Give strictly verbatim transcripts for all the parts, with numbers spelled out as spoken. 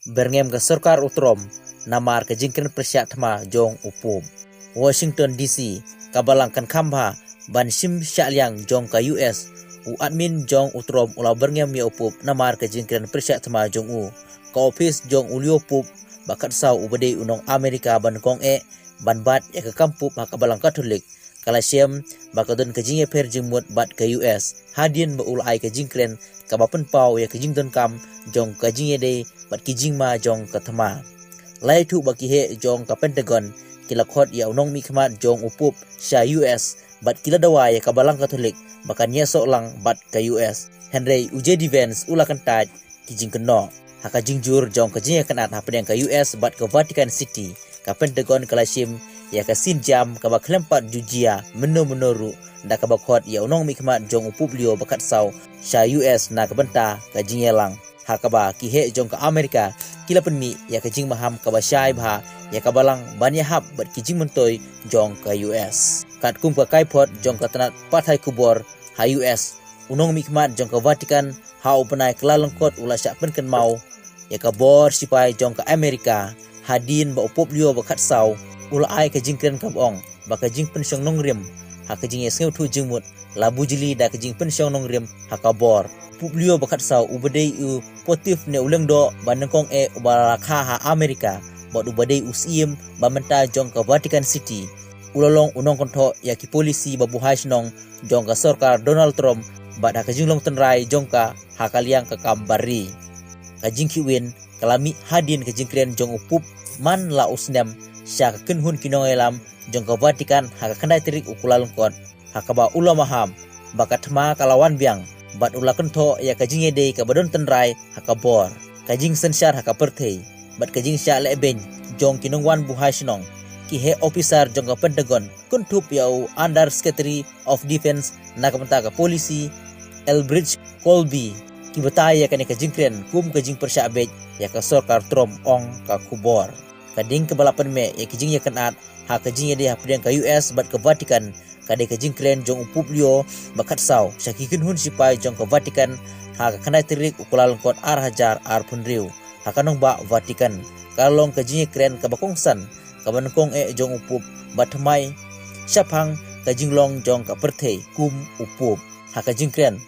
byrngem ka sorkar u Trump namar ka jingkren pyrshah thma jong u Pope. Washington D C, ka balang kan kham bha ban shim shah liang jong ka U S. U admin jong u Trump u la byrngem ïa u Pope namar ka jingkren pyrshah thma jong u. Ka ophis jong u Leo Pope ba khatsaw uba dei u nong Amerika ba nyngkong eh ban bat ïa ka kam Pope ha ka balang Katholik, ka la shem ba ka don ka jingïapher jingmut bad ka U S hadien ba u la ai ka jingkren kaba pynpaw ïa ka jingdonkam jong ka jingïadei bad ki jingma jong ka thma. La ïathuh ba ki heh jong ka Pentagon ki la khot ïa u nongmihkhmat jong u Pope sha U S bad ki la dawa ïa ka balang Katholik ba kan ïasoh lang bad ka U S. Hynrei u J D Vance u la kyntait ki jingkynnoh. Ha ka jingjur jong ka jingïakynad hapdeng ka U S bad ka Vatican City, ka Pentagon ka la shim ïa ka sienjam kaba khlem pat ju jia mynno mynno ruh, da kaba khot ïa u nongmihkhmat jong u Pope Leo ba khatsaw sha U S na ka bynta ka jingïalang. Ha kaba ki heh jong ka Amerika ki la pynmih ïa ka jingmaham kaba shai bha ïa ka balang ban ïahap bad ki jingmyntoi jong ka U S. Katkum ka kaiphod jong ka tnat pathai khubor ha U S, u nongmihkhmat jong ka Vatican ha u bnai Kyllalyngkot u la shah pynkynmaw ïa ka bor sipai jong ka Amerika hadien ba u Pope Leo ba khatsaw u la ai ka jingkren kaba ong ba ka jingpynshong nongrim ha ka jingïasngewthuh jingmut la bujli da ka jingpynshong nongrim ha ka bor. U Pope Leo ba khatsaw uba dei u pontiff ne u lyngdoh ba nyngkong eh uba la kha ha Amerika bad uba dei u syiem ba mynta jong ka Vatican City u la long u nongkynthoh ïa ki polisi ba buhai shnong jong ka sorkar Donald Trump bad ha ka jinglong tynrai jong ka ha ka liang ka kam bar ri. Ka jingkhih win ka la mih hadien ka jingkren jong u Pope man la u snem sha ka kynhun ki nongïalam jong ka Vatican ha ka khyndai tarik u Kyllalyngkot, ha kaba u la maham ba ka thma ka la wan biang bad u la kynthoh ïa ka jingïadei kaba don tynrai ha ka bor, ka jingsynshar ha ka pyrthei bad ka jingshah lehbeiñ jong ki nongwan buhai shnong. Ki heh ophisar jong ka Pentagon kynthup ïa u Under Secretary of Defense na ka bynta ka polisi, Elbridge Colby, ki batai ïa kane ka jingkren kum ka jingpyrshah beit ïa ka sorkar Trump, ong ka khubor. Ka ding kaba la pynmih ïa ki jingïakynad ha ka jingïadei hapdeng ka U S bad ka Vatican ka dei ka jingkren jong u Pope Leo ba khatsaw sha ki kynhun sipai jong ka Vatican ha ka khyndai tarik u Kyllalyngkot ar hajar arphew hynriew ha ka nongbah Vatican. Ka long ka jingïakren kaba kongsan kaba nyngkong eh jong u Pope ba thymmai shaphang ka jinglong jong ka pyrthei kum u Pope. Ha ka jingkren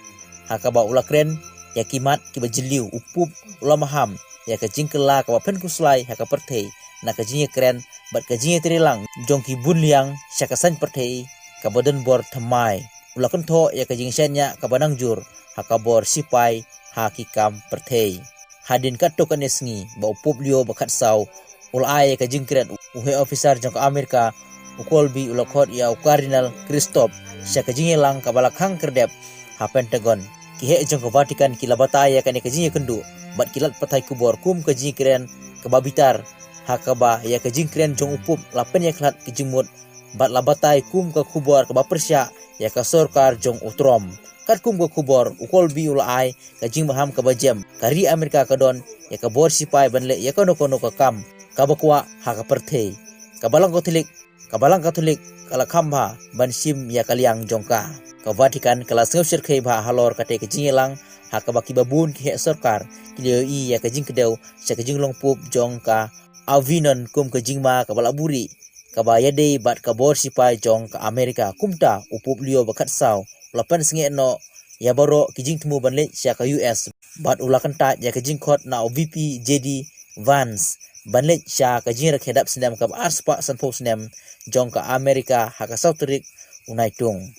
ha kaba u la kren ïa ki mat kiba jylliew, u Pope u la maham ïa ka jingkylla kaba phenkhuslai ha ka pyrthei na ka jingïakren bad ka jingïatreilang jong ki bun liang sha ka saiñ pyrthei kaba don bor thymmai. U la kynthoh ïa ka jingshaniah kaba nangjur ha ka bor sipai ha ki kam pyrthei. Hadien katto katne sngi ba u Pope Leo ba khatsaw u la ai ïa ka jingkren, u heh ophisar jong ka Amerika u Colby u la khot ïa u Cardinal Christop sha ka jingïalang kaba la khang kyrdep ha Pentagon. Ki heh jong ka Vatican ki la batai ïa kane ka jingïakynduh bad ki lad pathai khubor kum ka jingkren kaba bitar, ha kaba ïa ka jingkren jong u Pope la pynïakhlad ki jingmut bad la batai kum ka khubor kaba pyrshah ïa ka sorkar jong u Trump. Katkum ka khubor, u Colby u la ai ka jingmaham kaba jem. Ka ri Amerika ka don ïa ka bor sipai ban leh ïa kano kano ka kam kaba kwah ha ka pyrthei. Ka balang Katholik, ka balang Katholik ka la kham bha ban shim ïa ka liang jong ka. Ka Vatican ka la sngew shyrkhei bha halor kata ka jingïalang, ha kaba kiba bun ki heh sorkar ki la ïohi ïa ka jingkdew sha ka jinglong Pope jong ka Avignon kum ka jingma kaba la buhrieh kaba ïadei bad ka bor sipai jong ka Amerika. Kumta u Pope Leo ba khatsaw u la pynsngewbha noh ïa baroh ki jingthmu ban leit sha ka U S bad u la kyntait ïa ka jingkhot na u V P J D Vance ban leit sha ka jingrakhe dap snem kaba arspah sanphew snem jong ka Amerika ha ka saw tarik u Naitung.